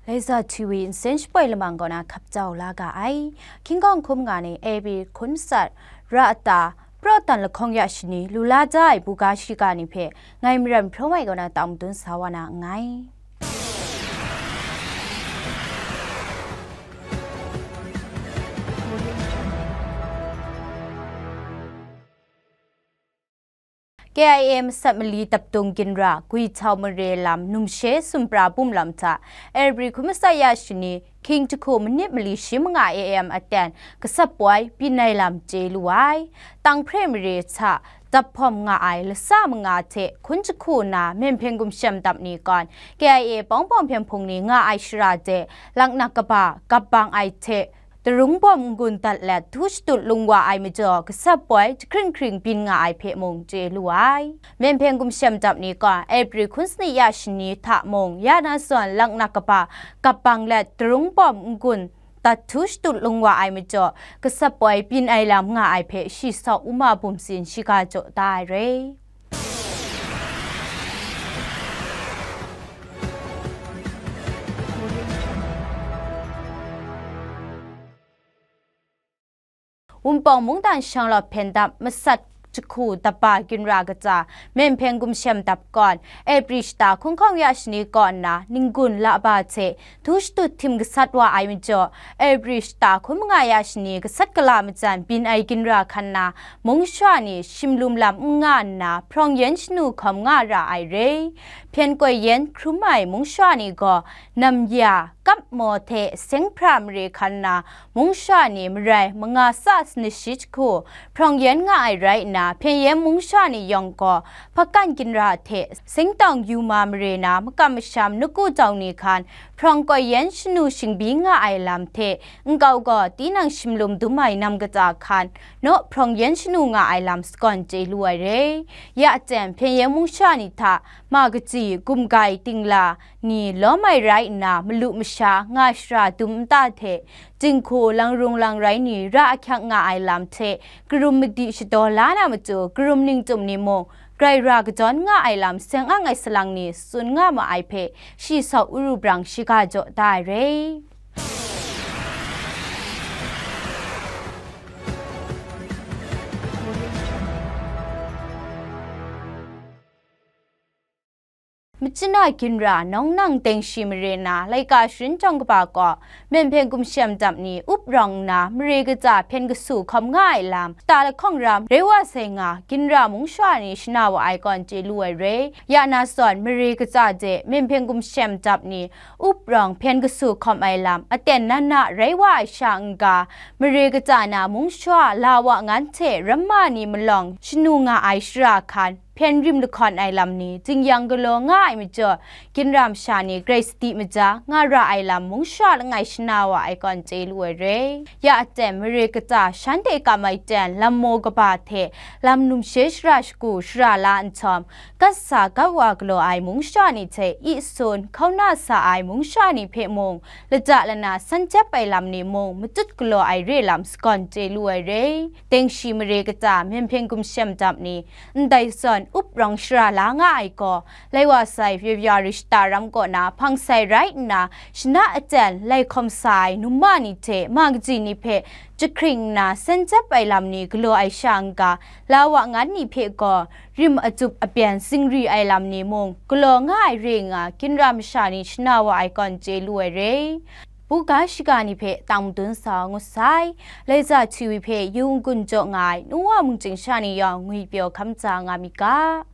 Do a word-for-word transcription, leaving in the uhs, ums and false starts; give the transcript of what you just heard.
Laser T V nsen shapoi lamang kaw na hkap jau la ga ai. Hkying hkawng hkum nga ni A B hkun sat, ra ata, praw tan lahkawng ya shani, lu la ja ai buga shiga ni hpe, ngai Maram Hprawng Wai kaw na tang madun sa wa na nngai. K I A masat mali daptung ginra Gwihtau mare lam numshe sumra bum lam hta, April hkun masat ya shani, hkying jahku manit mali shi manga A M aten, gasat poi byin ai lam chye lu ai. Tanghpre mare hta, daphawm nga ai lasa manga hte hkun jahku na Myen Hpyen Gumshem dap ni kawn, K I A pawng pawng hpyen hpung ni nga ai shara de, laknak kaba, gap bang ai hte, darung bawm n-gun dat let htu shatut lung wa ai majaw, gasat poi jahkring hkring byin nga ai hpe mung chye lu ai. Myen Hpyen Gumshem dap ni gaw, April hkun sanit ya shani hta mung, ya na zawn laknak kaba, gap bang let darung bawm n-gun dat htu shatut lung wa ai majaw, gasat poi byin ai lam nga ai hpe shi saw u ma bum sin shiga jaw da ai re. Wunpawng mungdan shanglawt hpyen dap masat jahku daba ginra kaja Myen Hpyen Gumshem dap kawn, April shata hkun hkawng ya shani kaw nna, ninggun laba hte htu shatut htim gasat wa ai majaw, April shata hkun manga ya shani gasat gala majan byin ai ginra hkan na, mung shara ni shimlum lam n nga nna, hprawng yan shanu hkawm nga ra ai re. Hpyen koi yan hkrum ai mung shara ni gaw, nam ya, kap maw hte seng hpra mare hkan na, mung shara ni marai manga sa sanit shi jahku, hprawng yan nga ai rai nna, hpyen yan mung shara ni yawng gaw, hpakan ginra hte seng tawng yu ma mare na, makam masham nawku tawng ni hkan, hprawng koi yan shanu shingbyi nga ai lam hte, nkau gaw tinang shimlum dum ai nam kata hkan, naw hprawng yan shanu nga ai lam sagawn chye lu ai re. Ya jem, hpyen yan mung shara ni hta, ma kaji, gumgai, dingla, ni lawm ai rai nna, malu masha, nga shara dum nta hte, jinghku, langrung langrai ni ra ahkyak nga ai lam hte, karum madi shadaw la na matu, karum ningtum ni mung, grai ra kadawn nga ai lam seng ang ai salang ni tsun nga ma ai hpe, shi saw u ru brang shiga jaw da ai re. Machyin a ginra nawng nang tengshi mare na laika sharin jawng kaba gaw, Myen Hpyen Gumshem dap ni up rawng nna, mare kaja hpyen kasu hkawm nga ai lam, shata lahkawng ram rai wa sai nga, ginra mung shara ni shana wa ai kawn chye lu ai re. Ya na zawn, mare kaja de Myen Hpyen Gumshem dap ni up rawng hpyen kasu hkawm ai lam, aten nan na rai wa ai sha n-ga, mare kaja na mung shara la wa ngan hte ramma ni malawng shanu nga ai shara hkan, hpyen rim lahkawn ai lam ni, jing-yang galaw nga ai majaw, ginra masha ni grai sadi maja nga ra ai lam mung shara langai shana wa ai kawn chye lu ai re. Ya aten, mare kaja shanhte kam ai ten, lam maw kaba hte, lam numshe shara shagu shara la nhtawm, gat sa gat wa galaw ai mung shara ni hte, i sun, hkauna sa ai mung shara ni hpe mung, lada lana san jep ai lam ni mung, matut galaw ai re lam sagawn chye lu ai re. Tengshi mare kaja Myen Hpyen Gumshem dap ni, ndai zawn up rawng shara la nga ai gaw, lai wa sai February shata ram kaw na hpang sai rai nna, shana aten lai hkawm sa ai numa ni hte ma kaji ni hpe jahkring nna san jep ai lam ni galaw ai sha n-ga, la wa ngan ni hpe gaw, rim ajup abyen zingri ai lam ni mung galaw nga ai re nga, ginra masha ni shana wa ai kawn chye lu ai re. Buga shiga ni hpe tang madun sa ngut sai. Laiza T V hpe yu n-gun jaw nga ai nu wa mungchying sha ni yawng ngwi pyaw hkam tsa nga mi ga.